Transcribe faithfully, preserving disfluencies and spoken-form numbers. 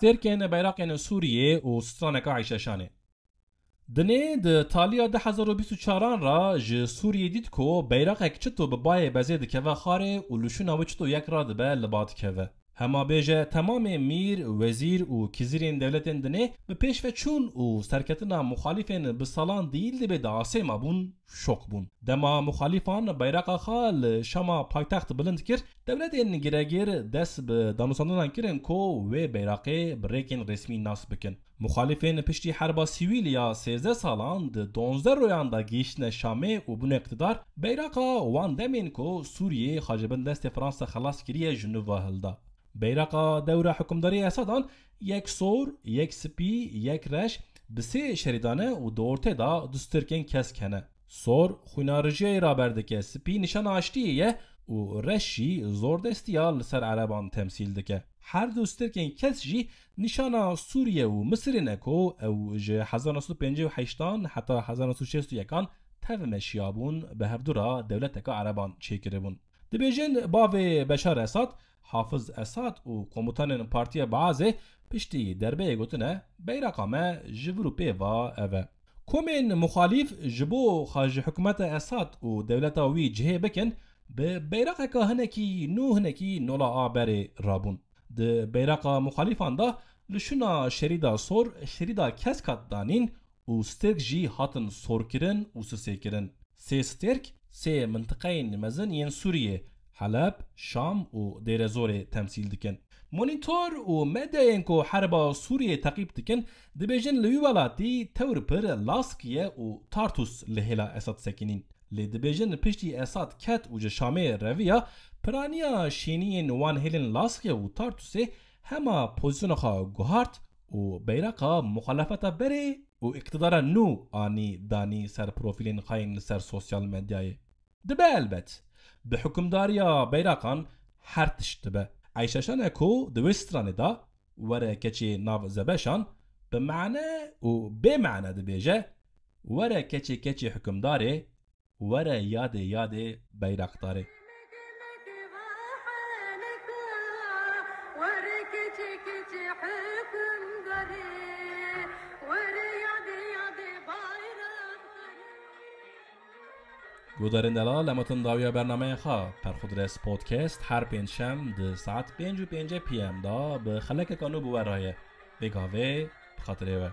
Stêrkên beyraqên Sûriyê û straneka Eyşe Şanê. Dinê di taliya du hezar û bîst û çaran re ji Sûriyê dît ku beyraqek çito bi bayê bezê dikeve xarê û li şûna wê çito yek radibe li ba dikeve. Hema bêje temamê mîr, wezîr û kizîrên dewletên dinê bi pêşveçûn û serketina muxalîfên bi salan dîl dibê diasê mabûn, şok bûn. Dema muxalîfan beyraqa xwe li Şama paytext bilind kir, dewletên giregir dest bi danûstandinan kirin ku wê beyraqê bi rêkên resmî nas bikin. Muxalîfên piştî herba sivîl ya sêzdeh salan di donzdeh royan de gihîştine Şamê û bûne îqtidar, beyraqa wan demên ku Sûriyeyê xwe ji bin destê Fransa xelas kiriye ji nû ve hilda. Beyraqa dewra hikûmdarî Esadan yek sor, yek spî, yek reş, bi sê şerîdan e û di ortê de du stêrkên kesk hene. Sor xwîna rijiyayê raber dike, spî nîşana aştiyê ye û reş jî zordestiya li ser ereban temsîl dike. Her du stêrkên kesk jî nîşana Sûriye û Misirê ne ku ew ji hezar neh sed û pêncî û heştan heta hezar neh sed û şêst û yekan tev meşiyabûn, bi hevdu re dewleteka ereban çêkiribûn. Dibêjin bavê Beşar Esad, Hafiz Esad û komutanên Partiya Baazê piştî derbeyê gotine, beyraqa me ji vir û pê ve ev e. Komên muxalîf ji bo xwe ji hikûmeta Esad û dewleta wî cihê bikin, bi beyraqeka hinekî nû, hinekî nola a berê rabûn. Di beyraqa muxalîfan de li şûna şerîda sor, şerîda kesk hat danîn û stêrk jî hatin sorkirin û sisêkirin. Sê stêrk, sê mintiqeyên mezin yên Sûriyê, Heleb, Şam û Dêrezorê temsîl dikin. Monîtor û medyayên ku herba Sûriyê teqîb dikin, dibêjin li wî welatî tewr pir Laskiye û Tartus li hêla Esad sekinîn. Lê dibêjin piştî Esad ket û ji Şamê reviya, piraniya şêniyên wan hêlên Laskiye û Tartusê hema pozîsyona xwe guhart û beyraqa muxalefeta berê û îqtidara nû anî danî ser profîlên xwe yên li ser sosyal medyayê. Dibe elbet, bi hikûmdariya beyraqan her tişt dibe. Eyşe Şan e ku di wê stranê de, were keçê nav zebeşan, bi mane û bê mane dibêje, were keçê keçê hikûmdarê, were yadê yadê beyraqdarê. Guhdarên delal, em hatin dawiya bernameya xwe. Perxudres Podcast her pêncşem di saet pênc û pêncî P M de bi xelekeka nû bi we re ye. Vê gavê bi xatirê we.